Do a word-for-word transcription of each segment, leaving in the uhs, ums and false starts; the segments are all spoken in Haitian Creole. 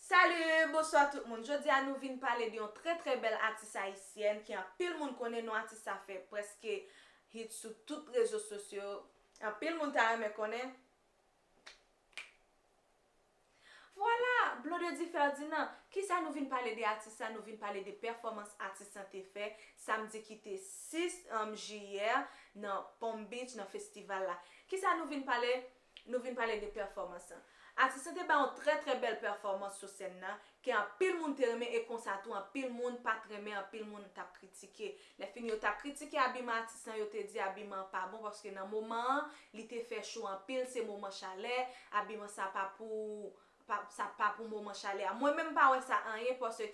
Salut, bonswa tout moun. Jodi a nou vin pale de yon trè trè bèl atis ayisyèn ke anpil moun konnen. Non atis sa fè prèske hit sou tout rezo sosyo. Anpil moun ta renmen konnen. Vwala, Blondedy Ferdinand. Kisa nou vin pale de atis sa? Nou vin pale de pèfòmans atis lan te fè samdi ki te sis, um, jiyè nan Palm Beach, nan festival la. Kisa nou vin pale? Nou vin pale de pèfòmans lan. Atis lan te bay yon trè trè bèl pèfòmans sou sèn nan, ke anpil moun te renmen e konsa tou anpil moun pa t renmen, anpil moun t ap kritike. Lè fini yo t ap kritike abiman atis lan, yo te di abiman an pa bon paske nan moman an, li te fè cho anpil, se moman chalè, abiman sa pa pou pa, sa pa pou moman chalè a. Mwen menm m pa wè sa anyen paske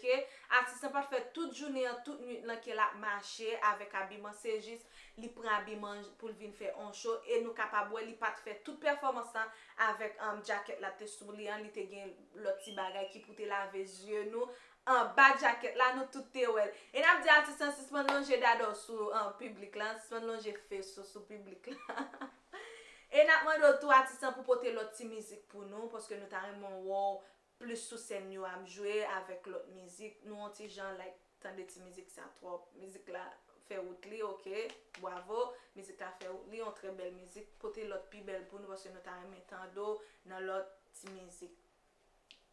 atis lan pa t fè tout jounen an, tout nwit lan ke l ap mache avèk abiman, se jis li pran abiman pou l vin fè on cho e nou kapab wè li pa t fè tout pèfòmans lan avèk um, djakèt la te sou li an, li te gen lòt ti bagay ki pou te lave zye nou. Anba djakèt la, nou tout te wè l. E n ap di atis lan sispann lonje dada w sou um, piblik lan, sispann lonje fes ou sou piblik lan. E n ap mande w tou atis lan pou pote lòt ti mizik pou nou, paske nou ta renmen wè w plis sou sèn yo ap jwe avèk lòt mizik. Nou on ti jan like tande ti mizik sa twòp. Mizik la fè wout li, oke, bwavo. Mizik la fè wout li, on trè bèl mizik. Pote lòt pi bèl pou nou paske nou ta renmen tande w nan lòt ti mizik.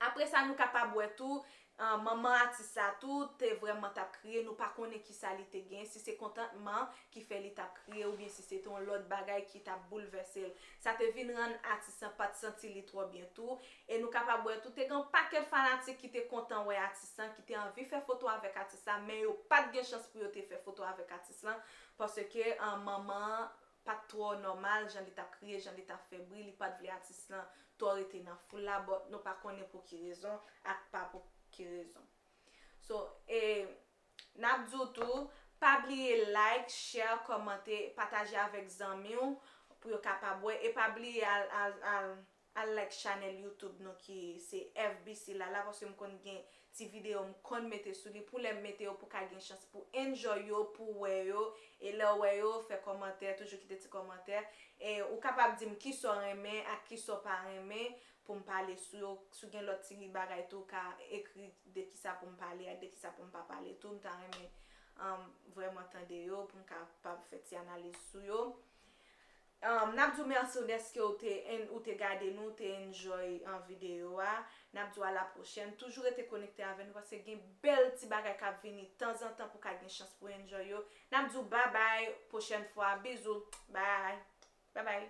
Apre sa, nou kapab wè tou, uh, manman atis sa tou te vrèman t ap kriye. Nou pa konnen kisa li te gen, si se kontantman ki fè li t ap kriye oubyen si se te yon lòt bagay ki t ap boulvèse l. Sa te vin rann atis lan pa t santi li twò byen tou. E nou kapab wè tou, te gen yon pakèt fanatik ki te kontan wè atis lan, ki te anvi fè foto avèk atis la, men yo pa t gen chans pou yo te fè foto avèk atis lan, paske, uh, manman an pa t twò nòmal, jan li t ap kriye, jan li t ap fè bri, li pa t vle atis lan twò rete nan foul la, but nou pa konnen pou ki rezon ak pa pou ki rezon. So, e, n ap di w tou, pa bliye like, share, kòmante, pataje avèk zanmi w pou yo kapab wè. E pa bliye al, al, al, al like chanèl YouTube nou ki se F B C Lala, paske m konn gen ti videyo m konn mete sou li pou lè m mete yo pou ka gen chans pou enjoy yo, pou wè yo. E lè w wè yo, fè kòmantè, toujou kite ti kòmantè. E ou kapab di m kisa w renmen ak kisa w pa renmen pou m pale sou yo. Si w gen lòt ti bagay tou, w ka ekri de kisa pou m pale ak de kisa pou m pa pale tou. M ta renmen, um, vrèman tande yo pou m kapab fè ti analiz sou yo. Um, n ap di w mèsi dèske ou te, en- ou te gade nou, ou te enjoy an videyo a. N ap di w a la pwochèn. Toujou rete konekte avè nou paske gen bèl ti bagay k ap vini tanzantan pou w ka gen chans pou enjoy yo. N ap di w babay, pwochèn fwa. Bizou. Bye. Babay.